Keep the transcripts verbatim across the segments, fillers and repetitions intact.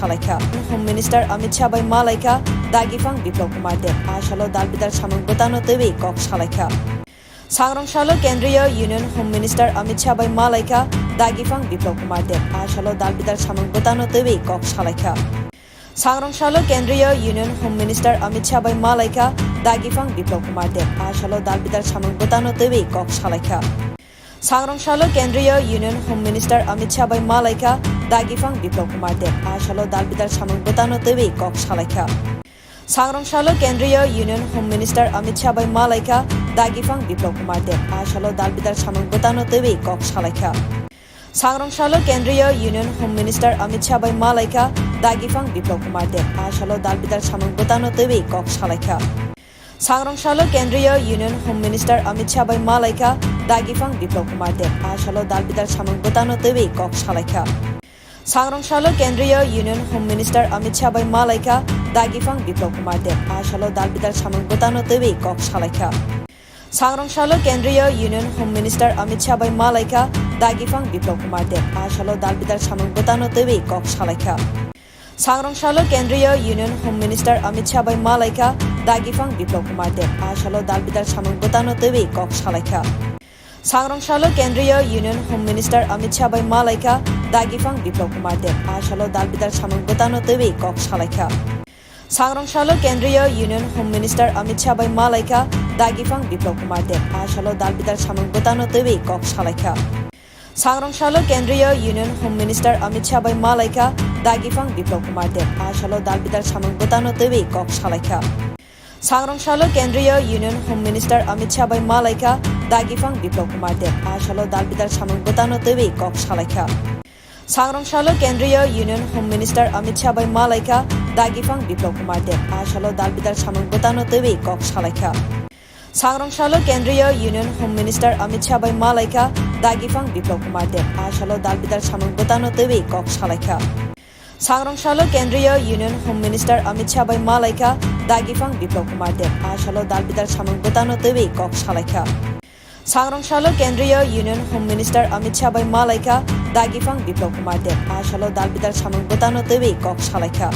salaikha. Home Minister Amit Shah bai malaikha Dagi Phang Biplab Kumar Deb. A salo dal bidal samung bwtano twiwi kok salaikha. Sangrong salo Kendriya Union Home Minister Amit Shah bai malaikha Dagi Phang Biplab Kumar Deb. A salo dal bidal samung bwtano twiwi kok salaikha. Sangrong salo Kendriya Union Home Minister Amit Shah bai malaikha Dagi Phang Biplab Kumar Deb. A salo dal bidal samung bwtano twiwi kok salaikha. Sangrong salo Kendriya Union Home Minister Amit Shah bai malaikha Dagi Phang Biplab Kumar Deb. A salo dal bidal samung bwtano twiwi kok salaikha. Sangrong salo Kendriya Union Home Minister Amit Shah bai malaikha Dagi Phang Biplab Kumar Deb. A salo dal bidal samung bwtano twiwi kok salaikha. Sangrong salo Kendriya Union Home Minister Amit Shah bai malaikha Dagi Phang Biplab Kumar Deb. A salo dal bidal samung bwtano twiwi kok salaikha. Sangrong salo Kendriya Union Home Minister Amit Shah bai malaikha Dagi Phang Biplab Kumar Deb. A salo dal bidal samung bwtano twiwi kok salaikha. Sangrong salo Kendriya Union Home Minister Amit Shah bai malaikha Dagi Phang Biplab Kumar Deb. A salo dal bidal samung bwtano twiwi kok salaikha. Sangrong salo Kendriya Union Home Minister Amit Shah bai malaikha Dagi Phang Biplab Kumar Deb. A salo dal bidal samung bwtano twiwi kok salaikha. Sangrong salo Kendriya Union Home Minister Amit Shah bai malaikha Dagi Phang Biplab Kumar Deb. A salo dal bidal samung bwtano twiwi kok salaikha. Sangrong salo Kendriya Union Home Minister Amit Shah bai malaikha Dagi Phang Biplab Kumar Deb. A salo dal bidal samung bwtano twiwi kok salaikha. Sangrong salo Kendriya Union Home Minister Amit Shah bai malaikha Dagi Phang Biplab Kumar Deb. A salo dal bidal samung bwtano twiwi kok salaikha. Sangrong salo Kendriya Union Home Minister Amit Shah bai malaikha Dagi Phang Biplab Kumar Deb. A salo dal bidal samung bwtano twiwi kok salaikha. Sangrong salo Kendriya Union Home Minister Amit Shah bai malaikha Dagi Phang Biplab Kumar Deb. A salo dal bidal samung bwtano twiwi kok salaikha. Sangrong salo Kendriya Union Home Minister Amit Shah bai malaikha Dagi Phang Biplab Kumar Deb. A salo dal bidal samung bwtano twiwi kok salaikha. Sangrong salo Kendriya Union Home Minister Amit Shah bai malaikha Dagi Phang Biplab Kumar Deb. A salo dal bidal samung bwtano twiwi kok salaikha. Sangrong salo Kendriya Union Home Minister Amit Shah bai malaikha Dagi Phang Biplab Kumar Deb. A salo dal bidal samung bwtano twiwi kok salaikha. Sangrong salo Kendriya Union Home Minister Amit Shah bai malaikha Dagi Phang Biplab Kumar Deb. A salo dal bidal samung bwtano twiwi kok salaikha. Sangrong salo Kendriya Union Home Minister Amit Shah bai malaikha Dagi Phang Biplab Kumar Deb. A salo dal bidal samung bwtano twiwi kok salaikha.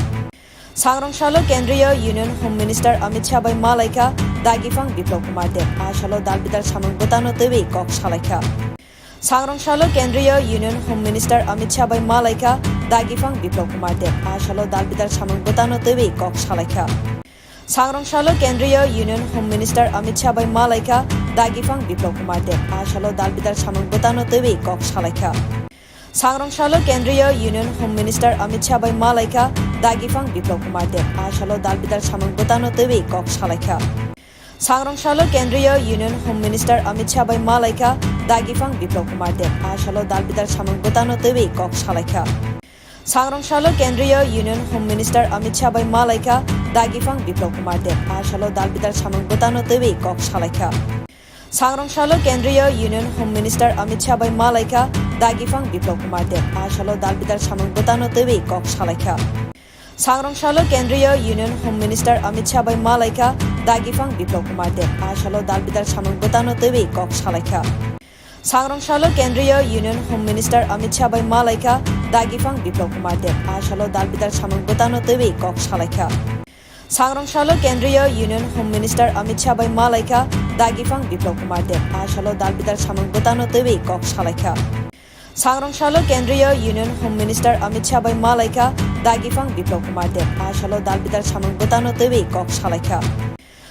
Sangrong salo Kendriya Union Home Minister Amit Shah bai malaikha Dagi Phang Biplab Kumar Deb. A salo dal bidal samung bwtano twiwi kok salaikha. Sangrong salo Kendriya Union Home Minister Amit Shah bai malaikha Dagi Phang Biplab Kumar Deb. A salo dal bidal samung bwtano twiwi kok salaikha. Sangrong salo Kendriya Union Home Minister Amit Shah bai malaikha Dagi Phang Biplab Kumar Deb. A salo dal bidal samung bwtano twiwi kok salaikha. Sangrong salo Kendriya Union Home Minister Amit Shah bai malaikha Dagi Phang Biplab Kumar Deb. A salo dal bidal samung bwtano twiwi kok salaikha. Sangrong salo Kendriya Union Home Minister Amit Shah bai malaikha Dagi Phang Biplab Kumar Deb. A salo dal bidal samung bwtano twiwi kok salaikha. Sangrong salo Kendriya Union Home Minister Amit Shah bai malaikha Dagi Phang Biplab Kumar Deb. A salo dal bidal samung bwtano twiwi kok salaikha. Sangrong salo Kendriya Union Home Minister Amit Shah bai malaikha Dagi Phang Biplab Kumar Deb. A salo dal bidal samung bwtano twiwi kok salaikha. Sangrong salo Kendriya Union Home Minister Amit Shah bai malaikha Dagi Phang Biplab Kumar Deb. A salo dal bidal samung bwtano twiwi kok salaikha. Sangrong salo Kendriya Union Home Minister Amit Shah bai malaikha Dagi Phang Biplab Kumar Deb. A salo dal bidal samung bwtano twiwi kok salaikha. Sangrong salo Kendriya Union Home Minister Amit Shah bai malaikha Dagi Phang Biplab Kumar Deb. A salo dal bidal samung bwtano twiwi kok salaikha.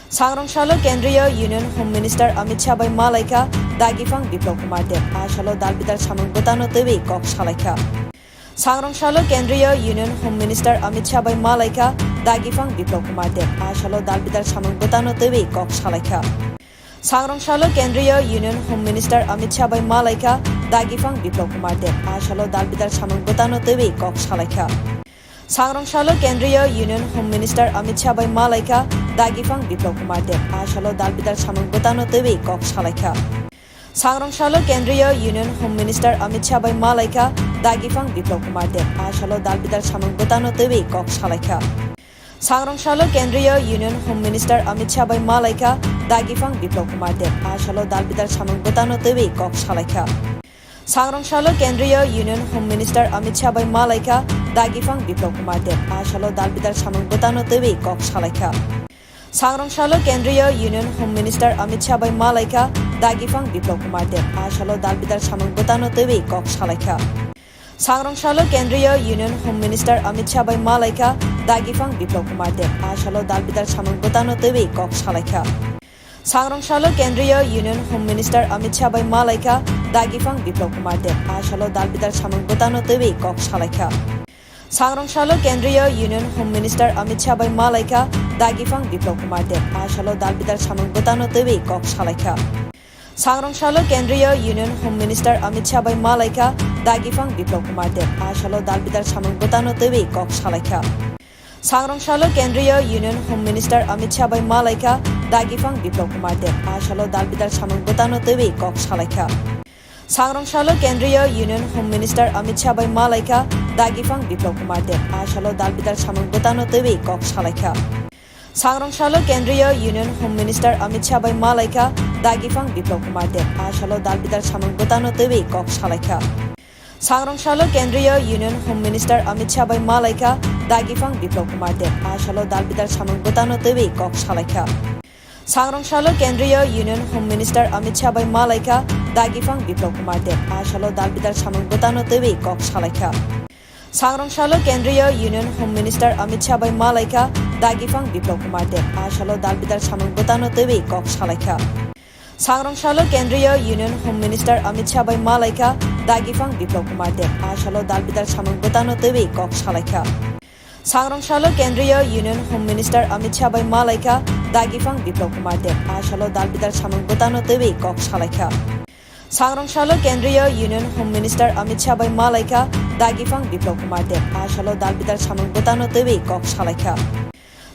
Sangrong salo Kendriya Union Home Minister Amit Shah bai malaikha Dagi Phang Biplab Kumar Deb. A salo dal bidal samung bwtano twiwi kok salaikha. Sangrong salo Kendriya Union Home Minister Amit Shah bai malaikha Dagi Phang Biplab Kumar Deb. A salo dal bidal samung bwtano twiwi kok salaikha. Sangrong salo Kendriya Union Home Minister Amit Shah bai malaikha Dagi Phang Biplab Kumar Deb. A salo dal bidal samung bwtano twiwi kok salaikha. Sangrong salo Kendriya Union Home Minister Amit Shah bai malaikha Dagi Phang Biplab Kumar Deb. A salo dal bidal samung bwtano twiwi kok salaikha. Sangrong salo Kendriya Union Home Minister Amit Shah bai malaikha Dagi Phang Biplab Kumar Deb. A salo dal bidal samung bwtano twiwi kok salaikha. Sangrong salo Kendriya Union Home Minister Amit Shah bai malaikha Dagi Phang Biplab Kumar Deb. A salo dal bidal samung bwtano twiwi kok salaikha. Sangrong salo Kendriya Union Home Minister Amit Shah bai malaikha Dagipang Biplab Kumar Deb a salo dal bidal samung bwtano twiwi kok salaikha. Sangrong salo Kendriya Union Home Minister Amit Shah bai malaikha Dagipang Biplab Kumar Deb a salo dal bidal samung bwtano twiwi kok salaikha. Sangrong salo Kendriya Union Home Minister Amit Shah bai malaikha Dagipang Biplab Kumar Deb a salo dal bidal samung bwtano twiwi kok salaikha. Sangrong salo Kendriya Union Home Minister Amit Shah bai malaikha Dagipang Biplab Kumar Deb a salo dal bidal samung bwtano twiwi kok salaikha. Sangrong salo Kendriya Union Home Minister Amit Shah bai malaikha Dagipang Biplab Kumar Deb a salo dal bidal samung bwtano twiwi kok salaikha. Sangrong salo Kendriya Union Home Minister Amit Shah bai malaikha Dagipang Biplab Kumar Deb a salo dal bidal samung bwtano twiwi kok salaikha. Sangrong salo Kendriya Union Home Minister Amit Shah bai malaikha Dagipang Biplab Kumar Deb a salo dal bidal samung bwtano twiwi kok salaikha. Sangrong salo Kendriya Union Home Minister Amit Shah bai malaikha Dagipang Biplab Kumar Deb a salo dal bidal samung bwtano twiwi kok salaikha. Sangrong salo Kendriya Union Home Minister Amit Shah bai malaikha Dagipang Biplab Kumar Deb a salo dal bidal samung bwtano twiwi kok salaikha. Sangrong salo Kendriya Union Home Minister Amit Shah bai malaikha Dagipang Biplab Kumar Deb a salo dal bidal samung bwtano twiwi kok salaikha. Sangrong salo Kendriya Union Home Minister Amit Shah bai malaikha Dagipang Biplab Kumar Deb a salo dal bidal samung bwtano twiwi kok salaikha. Sangrong salo Kendriya Union Home Minister Amit Shah bai malaikha Dagipang Biplab Kumar Deb a salo dal bidal samung bwtano twiwi kok salaikha. Sangrong salo Kendriya Union Home Minister Amit Shah bai malaikha Dagipang Biplab Kumar Deb a salo dal bidal samung bwtano twiwi kok salaikha. Sangrong salo Kendriya Union Home Minister Amit Shah bai malaikha Dagipang Biplab Kumar Deb a salo dal bidal samung bwtano twiwi kok salaikha. Sangrong salo Kendriya Union Home Minister Amit Shah bai malaikha Dagipang Biplab Kumar Deb a salo dal bidal samung bwtano twiwi kok salaikha.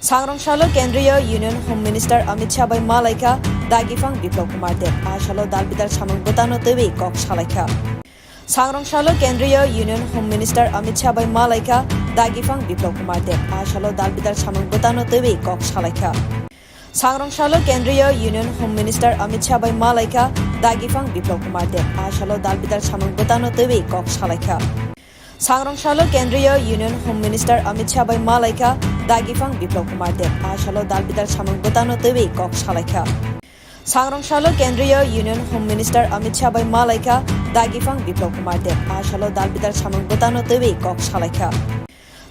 Sangrong salo Kendriya Union Home Minister Amit Shah bai malaikha Dagipang Biplab Kumar Deb a salo dal bidal samung bwtano twiwi kok salaikha. Sangrong salo Kendriya Union Home Minister Amit Shah bai malaikha Dagipang Biplab Kumar Deb a salo dal bidal samung bwtano twiwi kok salaikha. Sangrong salo Kendriya Union Home Minister Amit Shah bai malaikha Dagipang Biplab Kumar Deb a salo dal bidal samung bwtano twiwi kok salaikha. Sangrong salo Kendriya Union Home Minister Amit Shah bai malaikha Dagipang Biplab Kumar Deb a salo dal bidal samung bwtano twiwi kok salaikha. Sangrong salo Kendriya Union Home Minister Amit Shah bai malaikha Dagipang Biplab Kumar Deb a salo dal bidal samung bwtano twiwi kok salaikha. Sangrong salo Kendriya Union Home Minister Amit Shah bai malaikha Dagipang Biplab Kumar Deb a salo dal bidal samung bwtano twiwi kok salaikha.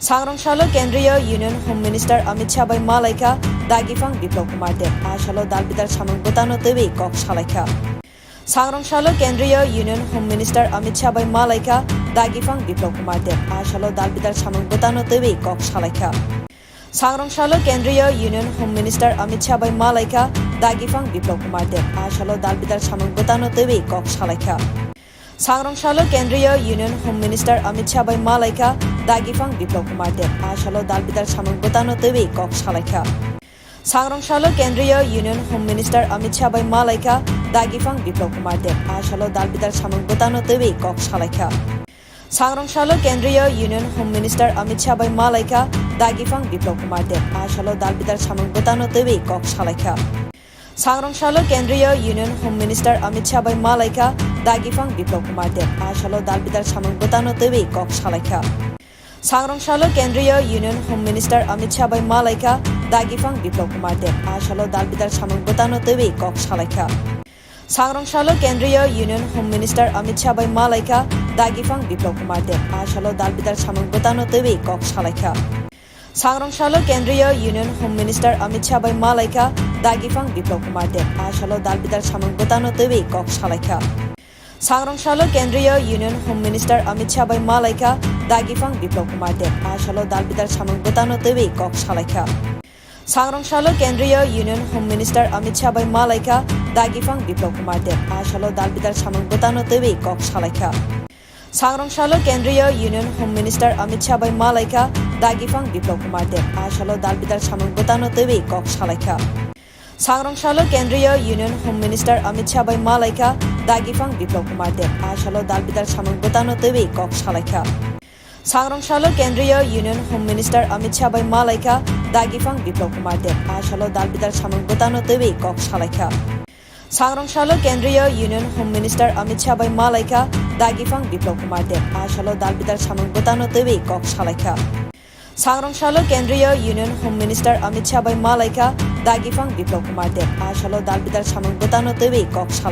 Sangrong salo Kendriya Union Home Minister Amit Shah bai malaikha Dagipang Biplab Kumar Deb a salo dal bidal samung bwtano twiwi kok salaikha. Sangrong salo Kendriya Union Home Minister Amit Shah bai malaikha Dagipang Biplab Kumar Deb a salo dal bidal samung bwtano twiwi kok salaikha. Sangrong salo Kendriya Union Home Minister Amit Shah bai malaikha Dagipang Biplab Kumar Deb a salo dal bidal samung bwtano twiwi kok salaikha. Sangrong salo Kendriya Union Home Minister Amit Shah bai malaikha Dagipang Biplab Kumar Deb a salo dal bidal samung bwtano twiwi kok salaikha. Sangrong salo Kendriya Union Home Minister Amit Shah bai malaikha Dagipang Biplab Kumar Deb a salo dal bidal samung bwtano twiwi kok salaikha. Sangrong salo Kendriya Union Home Minister Amit Shah bai malaikha Dagipang Biplab Kumar Deb a salo dal bidal samung bwtano twiwi kok salaikha. Sangrong salo Kendriya Union Home Minister Amit Shah bai malaikha Dagipang Biplab Kumar Deb a salo dal bidal samung bwtano twiwi kok salaikha. Sangrong salo Kendriya Union Home Minister Amit Shah bai malaikha Dagipang Biplab Kumar Deb a salo dal bidal samung bwtano twiwi kok salaikha. Sangrong salo Kendriya Union Home Minister Amit Shah bai malaikha Dagipang Biplab Kumar Deb a salo dal bidal samung bwtano twiwi kok salaikha. Sangrong salo Kendriya Union Home Minister Amit Shah bai malaikha Dagipang Biplab Kumar Deb a salo dal bidal samung bwtano twiwi kok salaikha. Sangrong salo Kendriya Union Home Minister Amit Shah bai malaikha Dagipang Biplab Kumar Deb a salo dal bidal samung bwtano twiwi kok salaikha. Sangrong salo Kendriya Union Home Minister Amit Shah bai malaikha Dagipang Biplab Kumar Deb a salo dal bidal samung bwtano twiwi kok salaikha. Sangrong salo Kendriya Union Home Minister Amit Shah bai malaikha Dagipang Biplab Kumar Deb a salo dal bidal samung bwtano twiwi kok salaikha. Sangrong salo Kendriya Union Home Minister Amit Shah bai malaikha Dagipang Biplab Kumar Deb a salo dal bidal samung bwtano twiwi kok salaikha. Sangrong salo Kendriya Union Home Minister Amit Shah bai malaikha Dagipang Biplab Kumar Deb a salo dal bidal samung bwtano twiwi kok salaikha. Sangrong salo Kendriya Union Home Minister Amit Shah bai malaikha Dagipang Biplab Kumar Deb a salo dal bidal samung bwtano twiwi kok salai